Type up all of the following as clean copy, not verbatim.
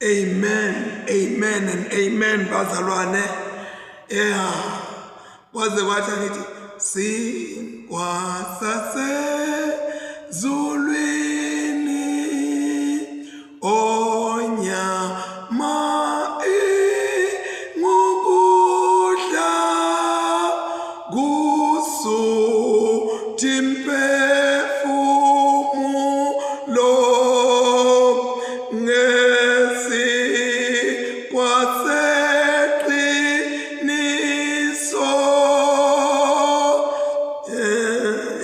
Amen, amen and amen bazalwane. Yeah. Kwaze kwathi angithi sinkwa sasezulwini onyama ingukudla kusuthi mphefumulo ngesinkwa seqiniso.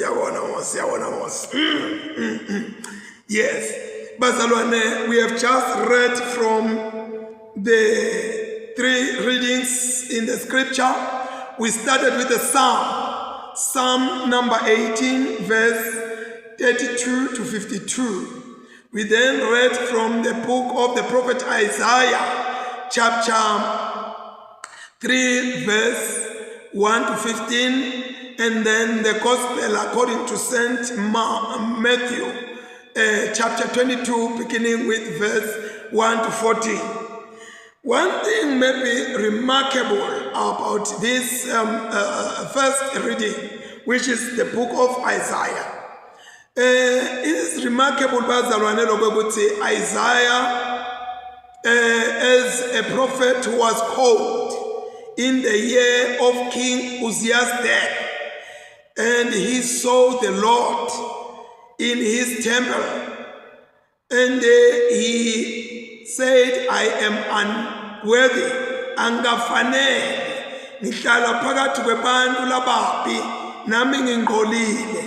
Yabona mos, yabona mos. Yes, bazalwane, we have just read from the three readings in the scripture. We started with the Psalm, Psalm number 18, verse 32 to 52. We then read from the book of the prophet Isaiah, chapter 3, verse 1 to 15, and then the gospel according to Saint Matthew, chapter 22, beginning with verse 1 to 14. One thing may be remarkable about this first reading, which is the book of Isaiah. It is remarkable, bazalwane, lokuthi Isaiah, as a prophet who was called in the year of King Uzziah's death, and he saw the Lord in his temple, and he said, "I am unworthy, angafanele, ngihlala phakathi kwebantu lababi, nami ngingcolile."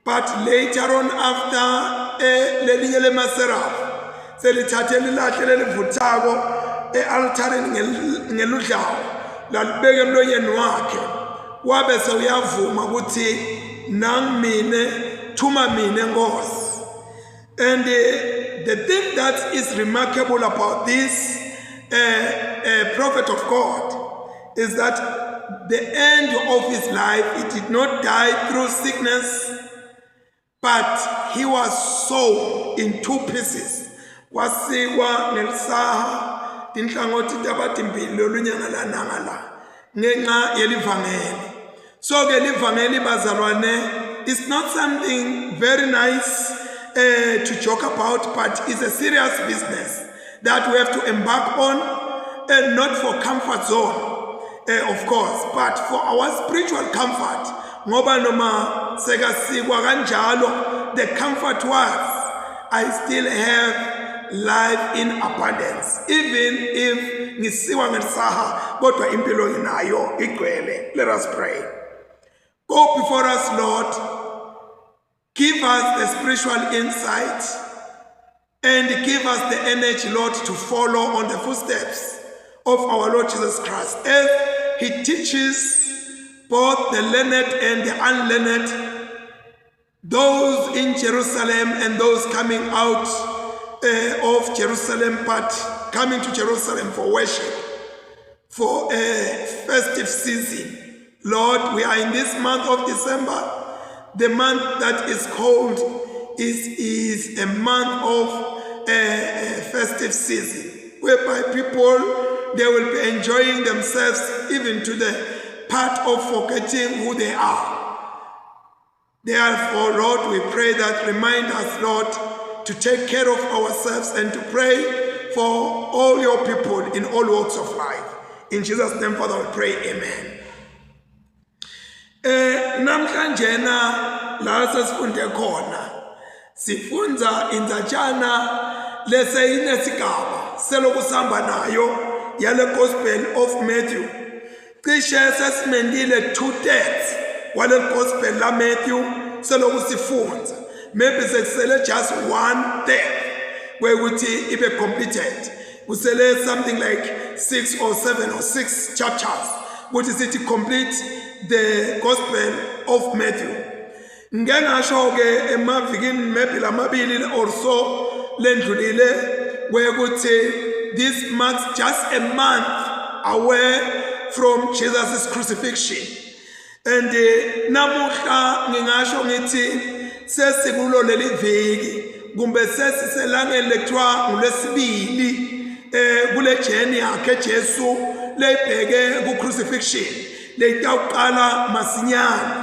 But later on, after lelinye lemaserafu selithathe lilahle lelivuthako e-altareni ngeludlawo lalibeka emlonyeni wakhe, wabe sewuyavuma ukuthi, "Nangimine, thuma mine, Nkosi." And the thing that is remarkable about this prophet of God is that the end of his life, he did not die through sickness, but he was sawn in two pieces. Wasikwa ngelisaha tinhlangothi tabatimbili, lolunye ngala nangala, ngenxa yelivangeli. So ke livangeli, bazalwane, is not something very nice to joke about, but it's a serious business that we have to embark on, and not for comfort zone, of course, but for our spiritual comfort, ngoba noma sekasikwa kanjalo, the comfort was, I still have life in abundance. Even if ngisiwa ngelisaha, kodwa impilo nginayo igcwele. Let us pray. Go before us, Lord. Give us the spiritual insight and give us the energy, Lord, to follow on the footsteps of our Lord Jesus Christ as he teaches both the learned and the unlearned, those in Jerusalem and those coming out of Jerusalem, but coming to Jerusalem for worship, for a festive season. Lord, we are in this month of December, the month that is called is a month of a festive season, whereby people, they will be enjoying themselves even to the part of forgetting who they are. Therefore, Lord, we pray that remind us, Lord, to take care of ourselves and to pray for all your people in all walks of life. In Jesus' name, Father, we pray. Amen. Namhlanje na la sesifunde khona, sifundza indzatshana leseyinesigaba selokusihamba nayo yale Gospel of Matthew. Cishe sesimendile 2/3 wale Gospel la Matthew seloku sifundza, maybe sekusele just 1/3 kwekuthi ibe completed. Kusele something like 6 or 7 or 6 chapters ukuthi sithi complete the Gospel of Matthew. Ngike ngasho ke emavikini maybe lamabili or so lendlulile kwekuthi this marks just a month away from Jesus' crucifixion, and namuhla ngingasho ngithi sesikulo leli viki, kumbe sesiselangeni lekuthiwa ngulwesibili. kule journey yakhe Jesu leyibheke ku crucifixion leyitawuqala masinyane.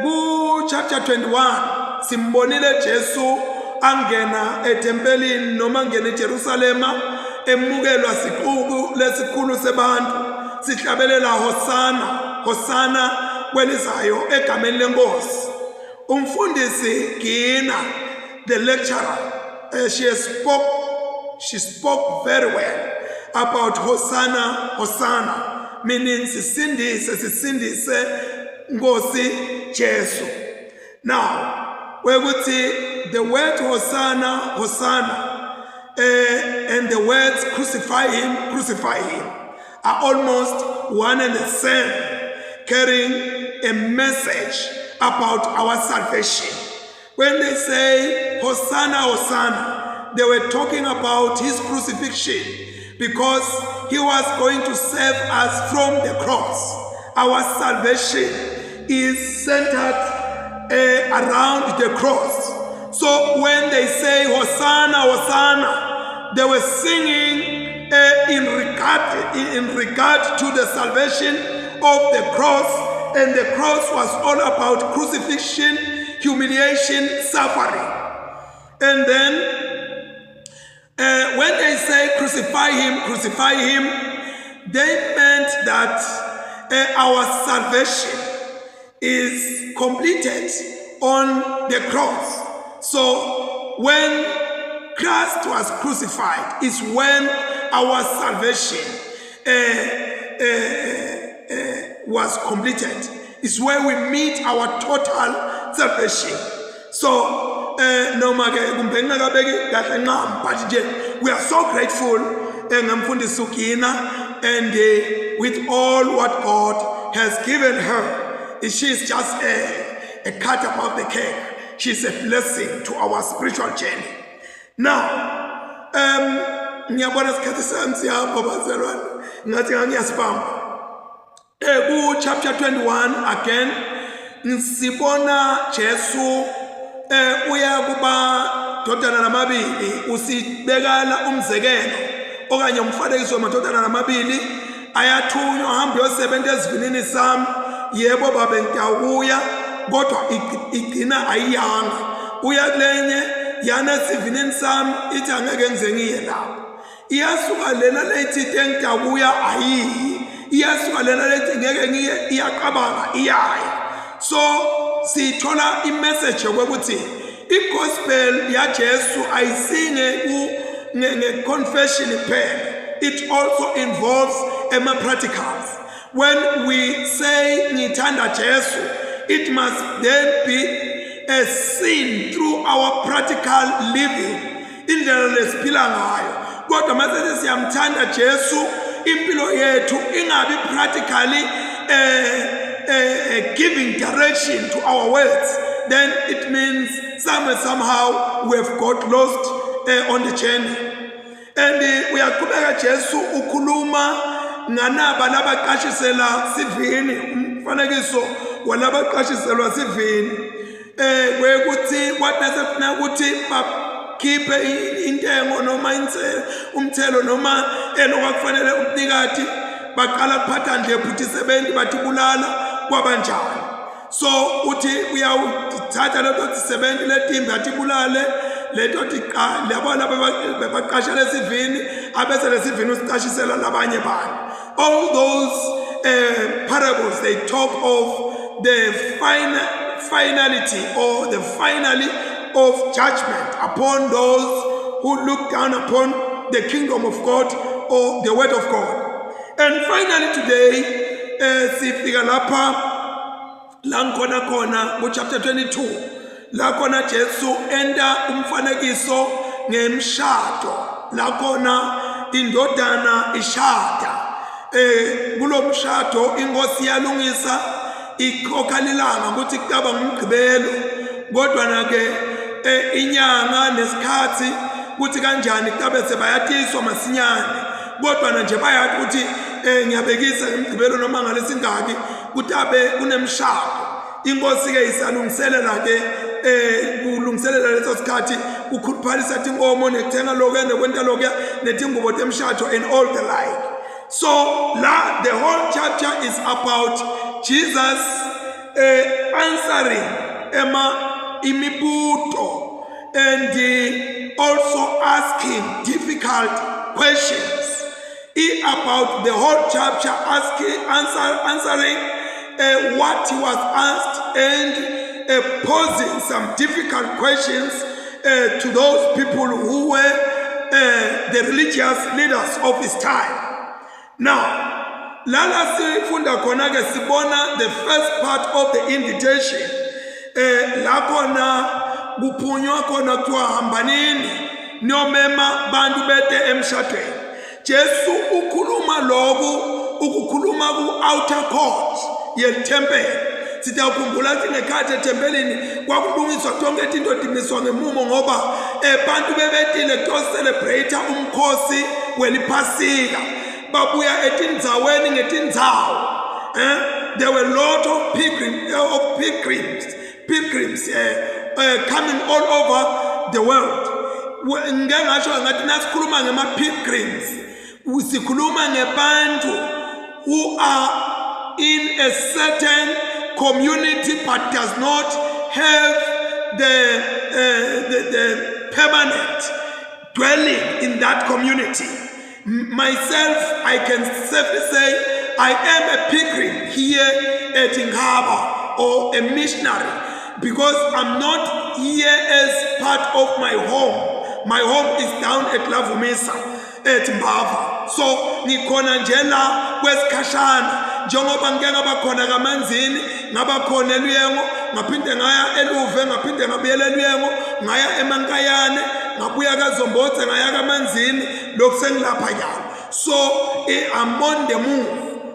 Ku chapter 21 simbonile Jesu angena ethempelini noma angena eJerusalema emukelwa siquku lesikhulu sebantu sihlabelela Hosana Hosana kwelizayo egameni lenkosi. Umfundisi Gina the lecturer she spoke very well about Hosanna Hosanna, meaning sisindise sisindise Nkosi Jesu. Now wekuthi the word Hosanna Hosanna and the words crucify him crucify him are almost one and the same, carrying a message about our salvation. When they say Hosanna Hosanna, they were talking about his crucifixion because he was going to save us from the cross. Our salvation is centered around the cross. So when they say Hosanna Hosanna, they were singing in regard to the salvation of the cross, and the cross was all about crucifixion, humiliation, suffering. And then when they say crucify him, crucify him, they meant that our salvation is completed on the cross. So when Christ was crucified is when our salvation was completed. It's where we meet our total salvation. So noma ke kumbe ngingakabeki kahle ncam, but nje we are so grateful ngamfundisi uGina and with all what God has given her. She is just a cut above the cake. She's a blessing to our spiritual journey. Now, ngiyabona isikhathi sami siyahamba bazalwane, ngathi ngangiyasibamba. Ku chapter 21 again sibona Jesu uya kuba dodana lamabili, usibekala umzekelo okanye umfanekiso wamadodana lamabili ayathunywa, hamba uyosebenza esivinini sami, yebo babe ngiyawuya, kodwa igcina ayiyanga. Uya kulenye, yana esivinini sami, ithi angeke ngize ngiye lapho. Iyasuka lena lethi engidabuya ayiyi, iyasuka lena lethi ngeke ngiye, iyaqabanga iyaya. So sithola imessage yokuthi igospel yaJesu ayisinge ku nge-confession kuphela, it also involves ema-practicals. When we say ngithanda Jesu, it must then be a seen through our practical living, indlela lesiphila ngayo. Kodwa mase siyamthanda Jesu, impilo yethu ingabi practically giving direction to our words, then it means somewhere somehow we have got lost on the journey. And uyaqhubeka Jesu ukhuluma nganaba labaqashisela sivini, umfanekiso walabaqashiselwa sivini, kwekuthi kwathi nasefuna ukuthi bakhiphe intengo noma inselo, umthelo noma elokwakufanele umnikati, baqala kuphatha nje futhi isebenzi bathi bulala kwabanjani. So uthi uyawuthatha leto sisebenzi letimbi athi bulale leto tiqa labo laba baqasha lesivini, abese lesivini usiqashisela labanye bantu. All those parables, they talk of the final finality or the finally of judgment upon those who look down upon the kingdom of God or the word of God. And finally today sifika lapha la ngikhona khona ku chapter 22, la khona Jesu enda umfanekiso ngemshado, la khona indodana ishada. Kulomshado inkosi yalungisa ikhokha lilanga ukuthi kutaba ngumgqibelo, kodwa na ke inyanga nesikhathi kuthi kanjani kutabe sebayatiswa masinyane, kodwa na nje bayathi ukuthi ngiyabekisa ngemgqibelo noma ngalesingaki kutabe kunemshado. Inkosi ke isalungiselela ke kulungiselela leso sikhathi. kukhuluphalisa tinkomo nekuthenga lokuya nekwenta lokuya netingubo temshado and all the like. So la the whole chapter is about Jesus answering ema imibuto and also asking difficult questions. I about the whole chapter asking answering what he was asked and posing some difficult questions to those people who were the religious leaders of his time. Now, lala sifunda khona ke sibona the first part of the invitation. La khona kuphunywa khona kuthiwa hambanini niyomema bantu bete emshadweni. Jesu ukhuluma lokhu ukukhuluma ku-outer court yethempeli. Sitawukhumbula ukuthi ngekhathi ethempelini kwakulungiswa tonke tinto timiswa ngemumo ngoba bantu bebetile kuto-celebrate umkhosi weliphasika, babuya etindzaweni ngetindzawo. There were a lot of pilgrims coming all over the world. Ngike ngasho ngathi nasikhuluma ngema-pilgrims, sikhuluma ngebantu who are in a certain community but does not have the permanent dwelling in that community. Myself, I can safely say I am a pilgrim here at Inkhaba, or a missionary, because I'm not here as part of my home. My home is down at Lavumisa, at Mbava. So ngikhona nje la kwesikhashana, njengoba ngike ngaba khona kaManzini, ngaba khona eLuyengo, ngaphinde ngaya eLuve, ngaphinde ngabuyela eLuyengo, ngaya eMankayane, ngabuya kaZombodze, ngaya kaManzini, lokhu sengilapha nyalo. So I'm on the move.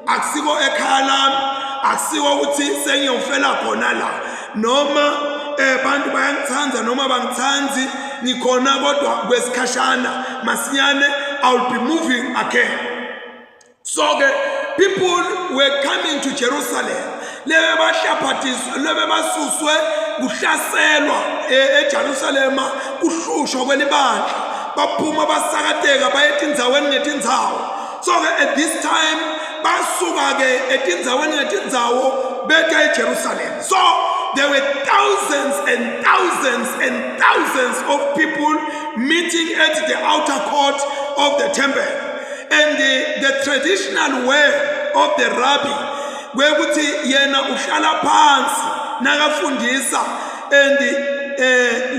Akusiko ekhaya lami, akusiko ukuthi sengiyofela khona la, noma bantu bayangithanda noma bangithandi, ngikhona kodwa kwesikhashana. Masinyane I will be moving again. So ke people were coming to Jerusalem, lebe bahlaphatiswe, lebe basuswe kuhlaselwa eJerusalema, kuhlushwa kwelibandla, baphuma basakateka baye etindzaweni ngetindzawo. So ke at this time basuka ke etindzaweni ngetindzawo beta eJerusalem. So there were thousands and thousands and thousands of people meeting at the outer court of the temple. And the traditional way of the rabbi kwekuthi yena uhlala phansi nakafundisa, and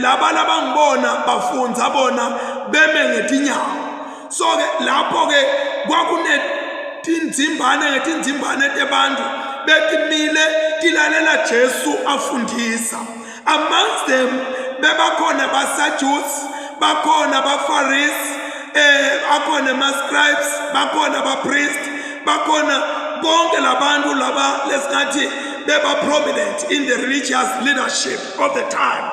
laba labangibona bafundza bona beme ngetinyawo. So ke lapho ke kwakune tindzimbane ngetindzimbane tebantu betimile tilalela Jesu afundisa. Amongst them bebakhona baSadducees, bakhona baFarisi, akhona ama-scribes, bakhona abapriest, bakhona bonke labantu laba lesingathi beba prominent in the religious leadership of the time.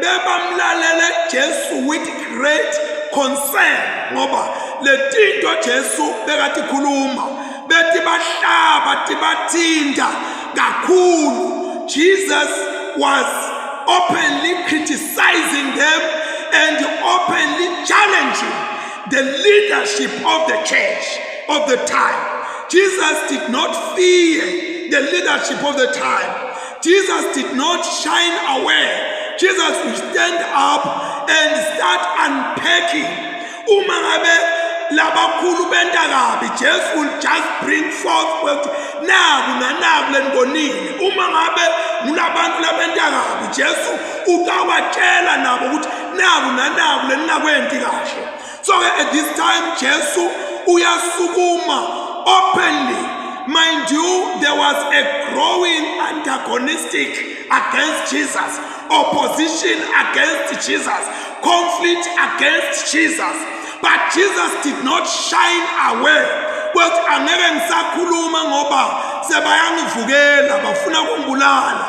Bebamlalele Jesu with great concern, ngoba letinto Jesu bekathi khuluma bethi bahlaba tibathinta kakhulu. Jesus was openly criticizing them and openly challenging the leadership of the church of the time. Jesus did not fear the leadership of the time. Jesus did not shine away. Jesus will stand up and start unpacking. Uma ngabe labakhulu benta kabi, Jesu will just bring forth ukuthi naku nanaku lenibonile. Uma ngabe ngulabantu labenta kabi, Jesu utawatshela nabo ukuthi naku nanaku leningakwenti kahle. So ke at this time Jesu uyasukuma openly. Mind you, there was a growing antagonistic against Jesus, opposition against Jesus, conflict against Jesus. But Jesus did not shine away. Kwathi angeke ngisakhuluma ngoba sebayangivukela, bafuna ukungibulala.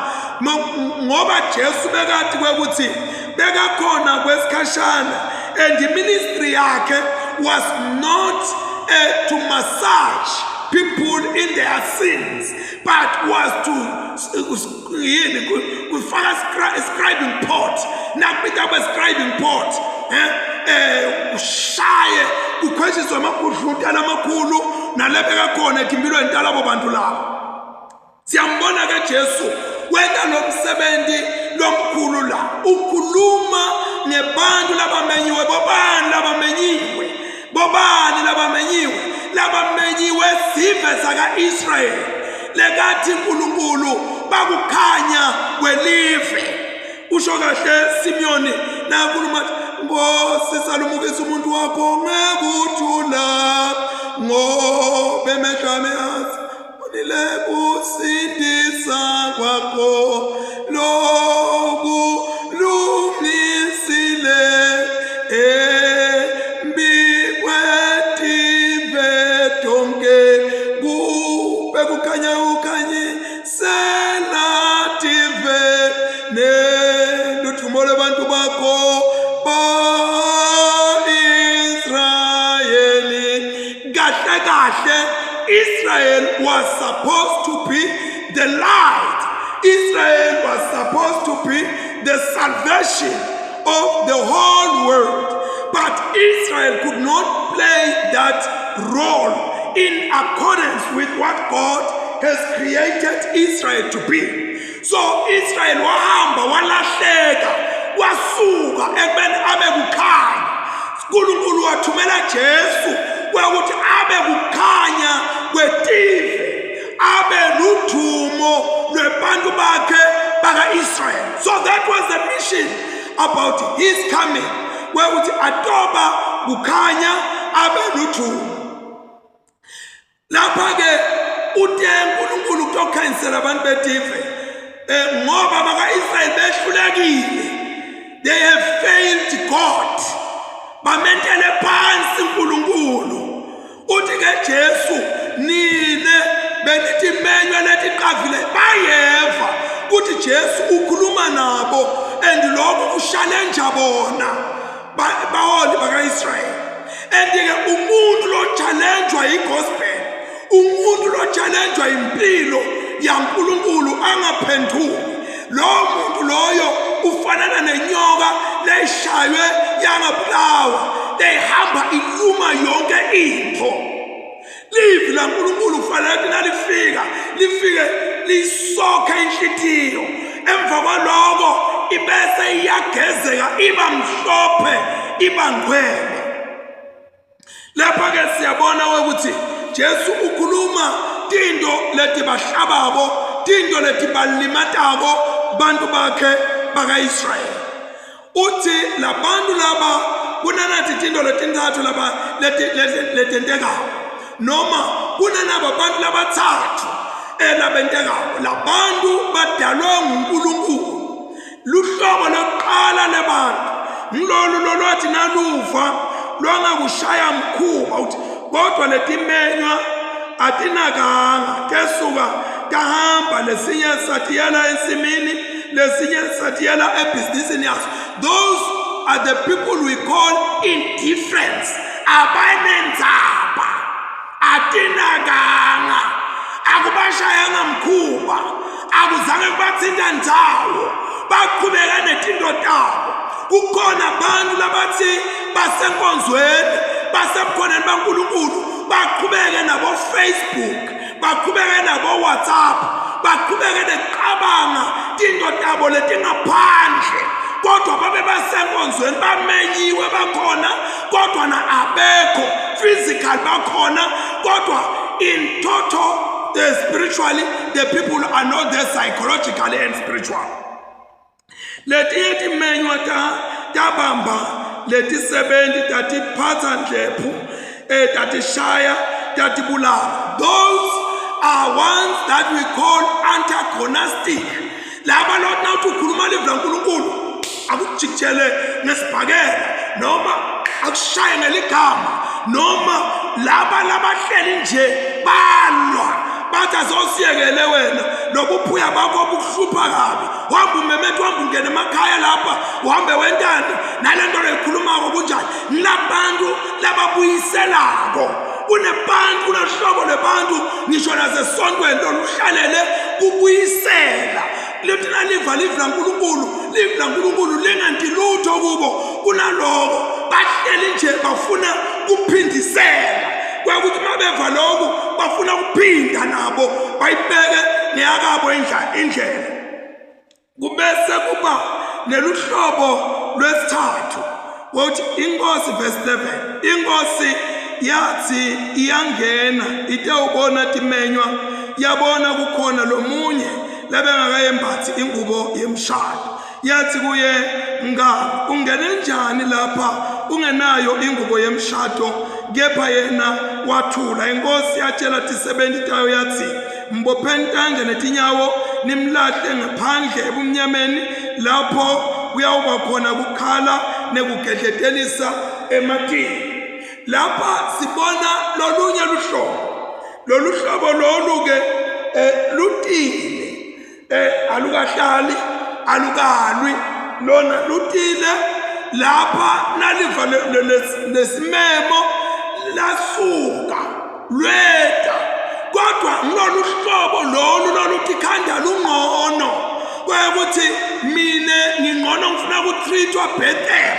Ngoba Jesu bekathi kwekuthi bekakhona kwesikhashana, and the ministry yakhe was not to massage people in their sins, but was to yini, kufaka scribing pot. Nakubita kube scribing pot, ushaye kukhweshiswe amagudluta lamakhulu nalebeka khona etimpilweni talabo bantu labo. Siyambona ke Jesu wenta lo msebenzi lomkhulu la, ukhuluma ngebantu labamenyiwe. Bobani labamenyiwe? Bobani labamenyiwe? Labamenyiwe sive saka-Israyeli lekathi uNkulunkulu bakukhanya kwelive. Usho kahle Simeoni nakhuluma, Nkosi salumukisa umuntu wakho ngekuthula, ngoba emehlo ami azi bonile kusindisa kwakho loku lungisile embikwetive tonke, kube kukhanya ukhanyisela tive neludvumo lwabantu bakho ba-Israyeli. Kahle kahle, Israel was supposed to be the light. Israel was supposed to be the salvation of the whole world. But Israel could not play that role in accordance with what God has created Israel to be. So Israel wahamba walahleka, wasuka ekubeni abe kukhanya. uNkulunkulu wathumela Jesu ukuthi abe kukhanya kwetive, abe ludumo lwebantu bakhe baka-Israel. So that was the mission about his coming, kwekuthi atoba kukhanya abe ludumo. Lapha-ke ute uNkulunkulu kutokhanyisela abantu betive, ngoba baka-Israyeli behlulekile. They have failed God, bamentele phansi uNkulunkulu. Uthi ke Jesu, nine benithi menywa letiqavile, bayeva kuthi Jesu ukhuluma nabo, and lokho kushalenja bona baholi baka-Israyeli. And-ke umuntu lo-challenge-wa i-gospel, umuntu lo-challenge-wa impilo yaNkulunkulu angaphenduki, lowo muntu loyo ufanana nenyoka leshaywe yangabulawa, lehamba iluma yonke into. Livi laNkulunkulu kufanele ukuthi nalifika lifike lisokhe inhlitiyo, emva kwaloko ibese iyagezeka, iba mhlophe, iba ngcwele. Lapha ke siyabona ukuthi Jesu ukhuluma tinto letibahlabako, tinto letibalimatako bantu bakhe baka-Israyeli. Uthi labantu laba kunanathi tinto letintathu laba letentekako, noma kunanaba bantu labathathu elabentekako. Labantu badalwe nguNkulunkulu. Luhlobo lokuqala lebantu ngilolu lolwathi naluva lwangakushaya mkhuba, uthi kodwa letimenywa atinakanga, tesuka tahamba, lesinye satiyela ensimini, lesinye satiyela ebhizinisini yaso. Those are the people we call indifference. Abanenzaba, atinakanga, akubashayanga mkhuba, akuzange kubathinta ndawo, baqhubeka netinto tabo. Kukhona abantu labathi basenkonzweni, basebukhoneni baNkulunkulu, baqhubeke nabo Facebook, baqhubeke nabo WhatsApp, baqhubeke neqabanga tinto tabo letingaphandle, kodwa babe basenkonzweni, bamenyiwe, bakhona, kodwa na abekho physical, bakhona kodwa in total the spiritually the people are not there psychologically and spiritual. Letinye timenywa tabamba letisebenti, tatiphatsa ndlephu, tatishaya, tatibulala. Those are ones that we call antagonistic. Laba lothi nawuthi ukhuluma livi laNkulunkulu akujikijele ngesibhakela, noma akushaye ngeligama, noma laba labahleli nje balwa, bathi azosiyekele wena lobuphuya bakho bukuhlupha kabi, uhamba umemethe, uhamba ungena emakhaya lapha, uhambe wentani nale nto leyikhulumako kunjani. Labantu lababuyiselako, kunebantu, kunohlobo lwebantu ngisho nasesontweni loluhlalele kubuyisela. Lithi naliva livi laNkulunkulu, livi laNkulunkulu linganti lutho kubo. Kunaloko bahleli nje bafuna kuphindisela. Kwakuthi uma beva lokhu bafuna ukuphinda nabo bayibeke neyakabo indlela. Kubese kuba neluhlobo lwesithathu wokuthi inkosi, verse 11, inkosi yathi iyangena itewubona timenywa, yabona kukhona lomunye labengakayembathi ingubo yemshado. Yathi kuye, mngani, ungene njani lapha ungenayo ingubo yemshado? Kepha yena wathula. Inkosi yatshela tisebenti tayo yathi, mbopheni tandla netinyawo nimlahle ngaphandle ebumnyameni, lapho kuyawuba khona kukhala nekugedletelisa ematini. Lapha sibona lolunye luhlobo. Lolu hlobo lolu-ke lutile, alukahlali, alukalwi, lona lutile. Lapha naliva lesimemo lasuka lweta, kodwa ngilolu hlobo lolu loluthi ikhanda lungcono, kwekuthi mina ngingcono, ngifuna ukutreatwa better.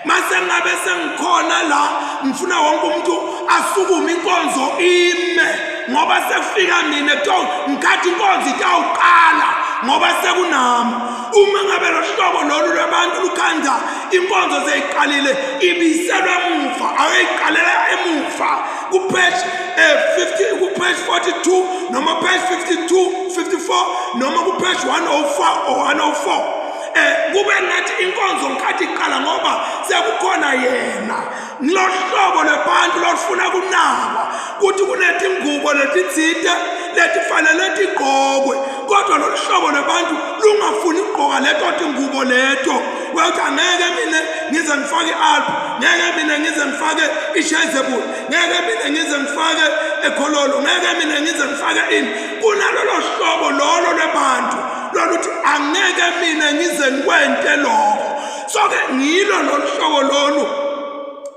Mase ngabe sengikhona la, ngifuna wonke umuntu asukume, inkonzo ime ngoba sekufika mina. Kuthiwa ngikhathi inkonzo itawuqala ngoba sekunami. Uma ngabe lo hlobo lolu lwabantu lukhanda inkonzo seyiqalile, ibiselwe emuva, ayoyiqalela emuva kupage 50, kupage 42 noma page 52, 54 noma kupage 104 or 104, kube ngathi inkonzo ngikhathi iqala ngoba sekukhona yena. Lohlobo lwebantu lolufuna kunakwa kuthi kunetingubo letitsite letifanele tigqokwe, kodwa lolu hlobo lwebantu lungafuni ukugqoka leto tingubo leto. Wekuthi angeke mina ngize ngifake i-alp, ngeke mina ngize ngifake ishezebul, ngeke mina ngize ngifake ekhololo, ngeke mina ngize ngifake ini. Kunalolo hlobo lolo lwebantu loluthi angeke mina ngize ngikwente lokho. So-ke ngilo lolu hlobo lolu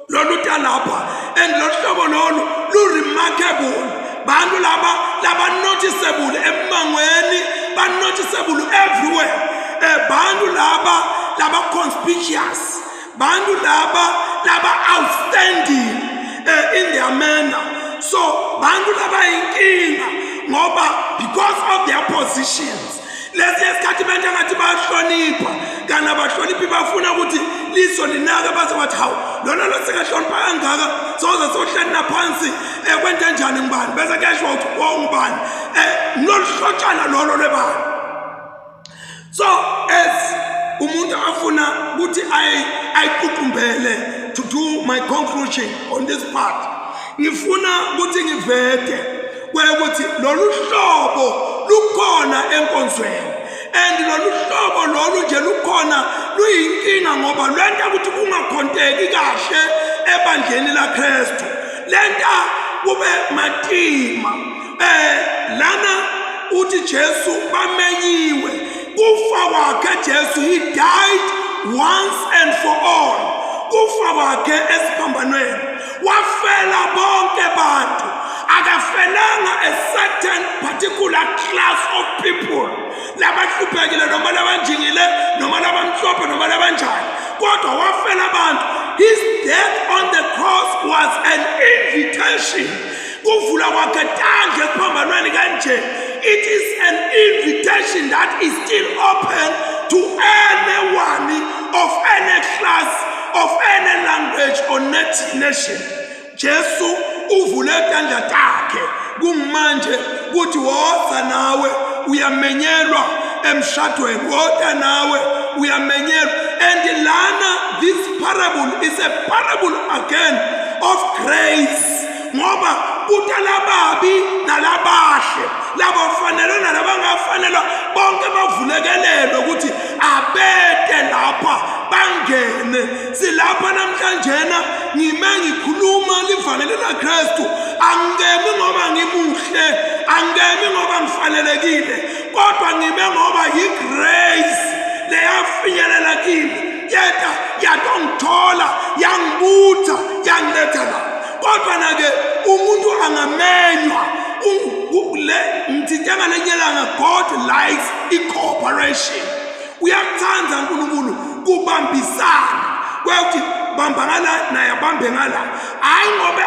loluta lapha, and lolu hlobo lolu lu-remarkable. Bantu laba laba-noticeable emangweni, ba-noticeable everywhere. Bantu laba laba-conspicuous, bantu laba laba-outstanding in their manner. So bantu laba yinkinga ngoba because of their positions, lesinye isikhathi bento engathi bayahlonipha, kanti abahloniphi. Bafuna ukuthi liso linake, baze bathi, hawu, lona lo sekahlonipha kangaka, soze sohleli naphansi, kwente njani, ngubani? Bese kuyashiwa ukuthi wongubani. Lolu hlotshana lolo lwebani. So as umuntu afuna ukuthi ayiququmbele, to do my conclusion on this part, ngifuna ukuthi ngivete kwekuthi lolu hlobo lukhona enkonzweni, and lolu hlobo lolu nje lukhona, luyinkinga ngoba lwenta ukuthi kungakhonteki kahle ebandleni laKristu, lenta kube matima. Lana uthi Jesu bamenyiwe kufa kwakhe. Jesu, he died once and for all. Kufa kwakhe esiphambanweni, wafela bonke bantu, akafelanga a certain particular class of people labahluphekile noma labanjingile noma labamhlophe noma labanjani, kodwa wafela abantu. His death on the cross was an invitation. Kuvula kwakhe tandla esiphambanweni kanje, it is an invitation that is still open to anyone of any class, of any language or nation. Jesu uvule tandla takhe kungimanje kuthi woza nawe, uyamenyelwa emshadweni, woza nawe, uyamenyelwa. And lana this parable is a parable again of grace, ngoba kuta lababi nalabahle, labafanelwe nalabangafanelwa, bonke bavulekelelwe ukuthi abete lapha bangene. Silapha namhlanjena, ngime ngikhuluma livangeli laKristu, angikemi ngoba ngimuhle, angikemi ngoba ngifanelekile, kodwa ngime ngoba yi-grace leyafinyelela kimi, yeta yatongithola, yangibutha, yangiletha la. Kodwa na-ke umuntu angamenywa. Le ngithinte ngalenye ilanga, God likes i-cooperation. Uyakuthanda uNkulunkulu kubambisana, kwekuthi bamba ngala naye abambe ngala, hhayi ngoba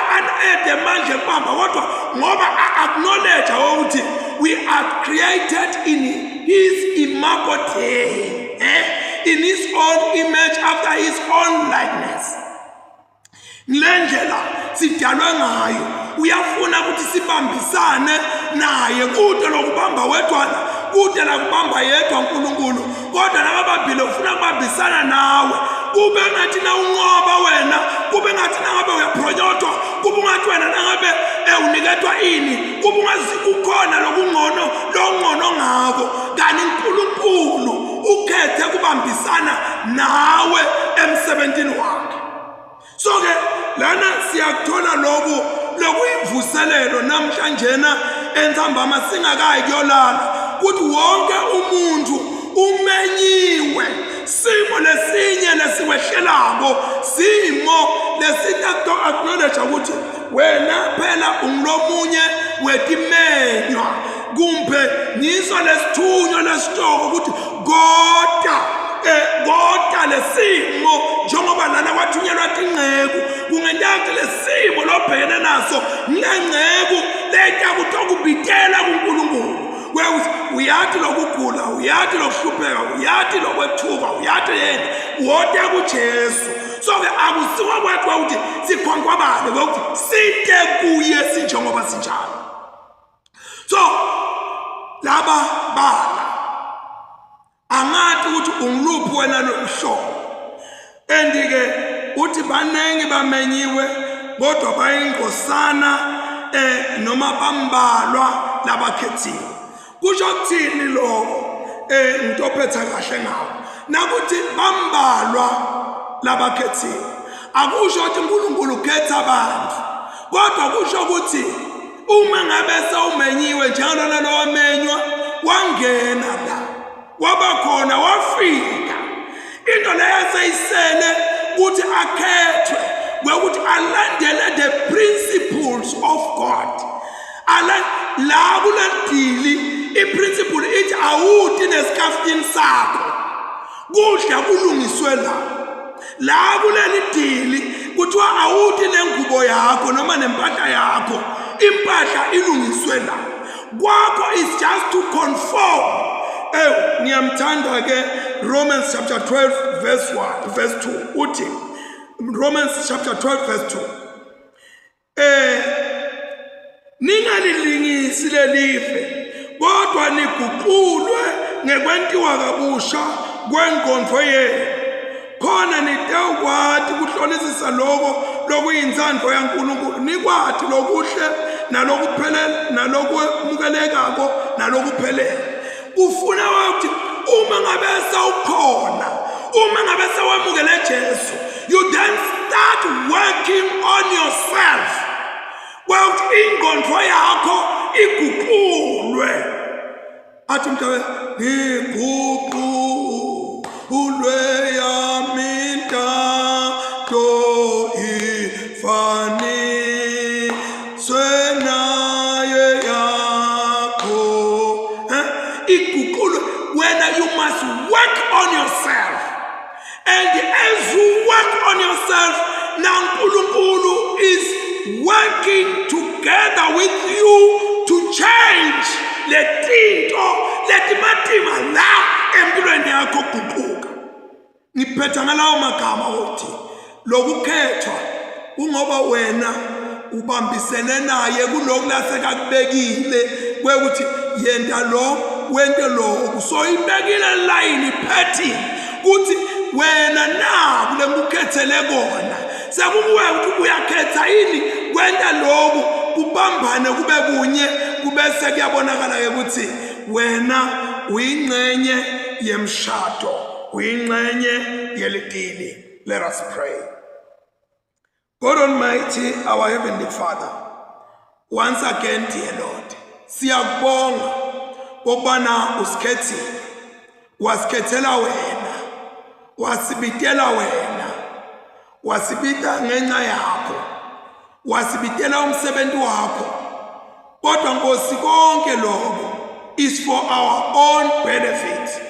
ede manje kubamba, kodwa ngoba a-acknowledge ukuthi we are created in his imago Dei, eh? In his own image, after his own likeness. Le ndlela sidalwe ngayo, uyafuna ukuthi sibambisane naye. Kude lokubamba wedwana, kude lakubamba yedwa uNkulunkulu, kodwa nakabambile ufuna kubambisana nawe. Kube ngathi na unqoba wena, kube ngathi nangabe uyapronyotwa, kube ungathi wena nangabe uniketwa ini, kube ungazi kukhona lokungcono lokungcono ngako, kanti uNkulunkulu ukhethe kubambisana nawe emsebenzini wakhe. So ke lana siyakuthola lokhu lokuyimvuselelo namhlanjena entsambama singakayi kuyolala, kuthi wonke umuntu umenyiwe. Simo lesinye lesiwehlelako, simo lesita acknowledge ukuthi wena phela ungulomunye wetimenywa, kumbe ngiso lesithunywa lesitoko ukuthi kodwa kodwa lesimo, njengoba lana kwathunyelwa tinceku, kungenteka lesimo lobhekene naso ngilengceku letakutokubitela kuNkulunkulu. Kwekuthi uyathi lokugula, uyathi lokuhlupheka, uyathi lokwethuka, uyathi yena wote kuJesu. So-ke akusiwa kwethu ukuthi sikhonkwabale, kwekuthi site kuye sinjengoba sinjalo. So laba bala angathi ukuthi ungiluphi wena loluhlobo, and-ke uthi baningi bamenyiwe kodwa bayingcosana noma bambalwa labakhethiwe. Kusho kuthini lokho? Ngitophetha kahle ngawo nakuthi bambalwa labakhethiwe. Akusho ukuthi uNkulunkulu ukhetha abantu, kodwa kusho ukuthi uma ngabe sewumenyiwe njengalona lowamenywa wangena la, waba khona, wafika, into leyo eseyisele ukuthi akhethwe kwekuthi alandele the principles of God. Ala la kuledili iprinciple ithi awuti nesikafutini sakho, kudla kulungiswe la. La kuleli dili kuthiwa awuti nengubo yakho noma nempahla yakho, impahla ilungiswe la. Kwakho is just to conform. Ngiyamthanda ke Romans chapter 12 verse 1 verse 2, uthi Romans chapter 12 verse 2, ningalilingisi lelive, kodwa niguqulwe ngekwentiwa kabusha kwengqondo yenu, khona nitewukwati kuhlolisisa lokho lokuyintsandvo yaNkulunkulu, nikwati lokuhle nalokuphelele nalokwemukelekako nalokuphelele. Kufuna ukuthi uma ngabe sewukhona, uma ngabe sewamukele Jesu, you then start working on yourself, kwekuthi ingqondo yakho iguqulwe. Athi mntawe ngiguqulwe yami intando ifaniswe naye yakho. Iguqulwe wena. You must work on yourself, and as you work on yourself, naNkulunkulu is working together with you to change letinto letimatima la empilweni yakho guquka. Ngiphetha ngalawo magama ukuthi lokukhethwa kungoba wena ubambisene naye kulokhu lasekakubekile, kwekuthi yenta lo, wente lokhu. So ibekile line pattern kuthi wena naku lengukhethele kona, sekukuwe ukuthi uyakhetha yini kwenta lokhu kubambane kube kunye, kubese kuyabonakala ke ukuthi wena uyingxenye yemshado, uyingxenye yelidili. Let us pray. God Almighty, our Heavenly Father, once again, dear Lord, siyakubonga kokubana usikhethile, wasikhethela wena, wasibitela wena, wasibita ngenxa yakho, wasibitela umsebenzi wakho. Kodwa Nkosi konke lokho is for our own benefit.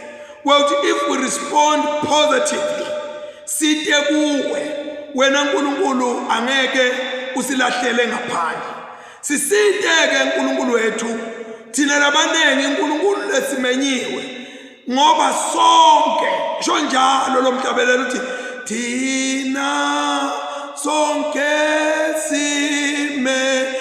Well, if we respond positively, site kuwe wena uNkulunkulu angeke usilahlele ngaphandle. Sisite ke uNkulunkulu wethu thina labaningi uNkulunkulu lesimenyiwe ngoba sonke sho njalo lo mhlabelelo uthi thina sonke simenyiwe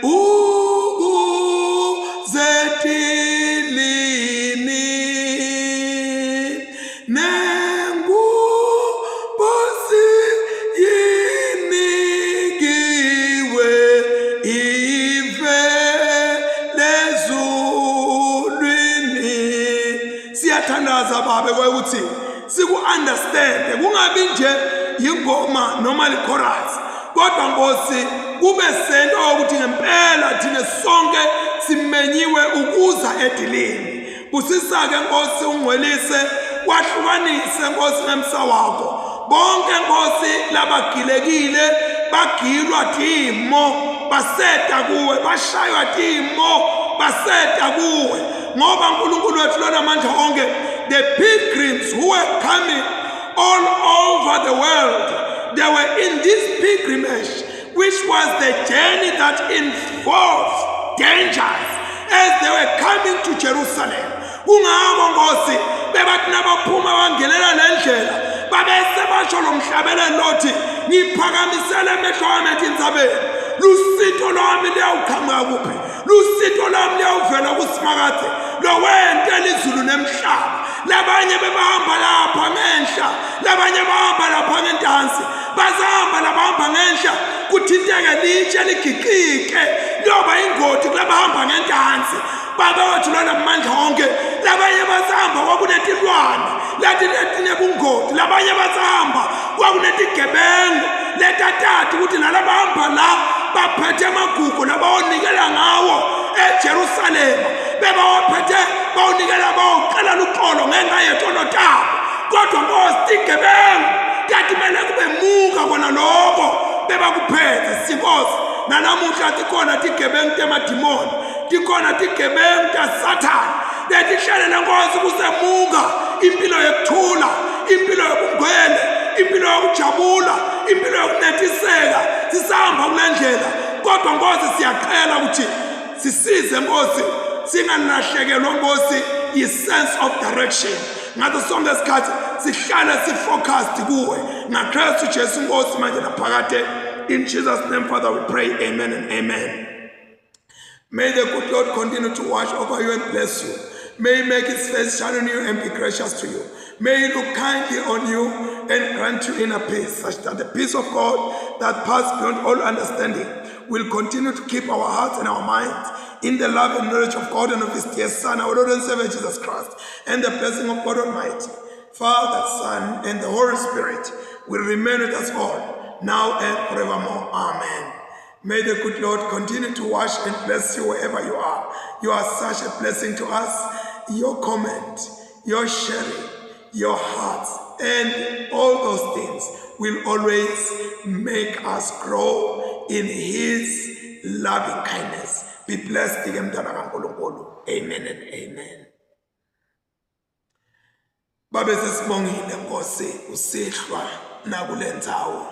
ukuzetilini nengubosi yinikiwe ivele ezulwini. Siyathandaza babe ukuthi siku-understande kungabi nje yingoma noma lichorus kodwa Nkosi kube sento yokuthi ngempela thina sonke simenyiwe ukuza edilini. Busisa-ke Nkosi, ungcwelise, wahlukanise Nkosi ngemsa wakho bonke Nkosi labagilekile bagilwa timo baseta kuwe bashaywa timo baseta kuwe ngoba uNkulunkulu wethu lonamandla onke the pilgrims who were coming all over the world they were in this pilgrimage which was the journey that involved dangers as they were coming to Jerusalem. Kungako Nkosi bebathi nabaphuma bangenela le ndlela babese basho lo mhlabelelo lothi ngiphakamisele amehlo ami etintsabeni lusito lwami liyawuqhamuka kuphi lusito lwami liyawuvela kusimakade lowente lizulu nemhlaba labanye bebahamba lapha ngenhla labanye bahamba lapha ngentansi basahamba labahamba ngenhla kuthinteke litshe ligiqike liyoba ingodi kulabahamba ngentansi baba wethu lona mandla onke labanye basahamba kwakunetilwane lati letinebungoti labanye basahamba kwakunetigebengu letatati ukuthi nalabahamba la baphethe amagugu labawonikela ngawo eJerusalema bebawaphethe bawunikela bawucela luxolo ngenxa yetono tabo kodwa nkosi tigebengu tatimele kube muka kona loko bebakuphethe sinkosi nanamuhla tikhona tigebengu temadimoni tikhona tigebengu tasathane letihlelele nkosi kusemuka impilo yokuthula impilo yobungcwele impilo yokujabula impilo yokunetiseka sisahamba kule ndlela kodwa nkosi siyacela ukuthi sisize nkosi singalahlekelwa nkosi yi-sense of direction ngaso sonke isikhathi sihlale si-focused kuwe ngakristu jesu nkosi manje naphakade in jesus name father we pray amen and amen May the good Lord continue to watch over you and bless you. May he make his face shine on you and be gracious to you. May he look kindly on you and grant you inner peace, such that the peace of God that passes beyond all understanding will continue to keep our hearts and our minds in the love and knowledge of God and of his dear Son, our Lord and Savior Jesus Christ, and the blessing of God Almighty, Father, Son, and the Holy Spirit will remain with us all, now and forevermore. Amen. May the good Lord continue to wash and bless you wherever you are. You are such a blessing to us. Your comment, your sharing, your hearts, and all those things will always make us grow in His loving kindness. Be blessed, Amen and amen. Babe sesibongile Nkosi usihlwa nakule ndzawo.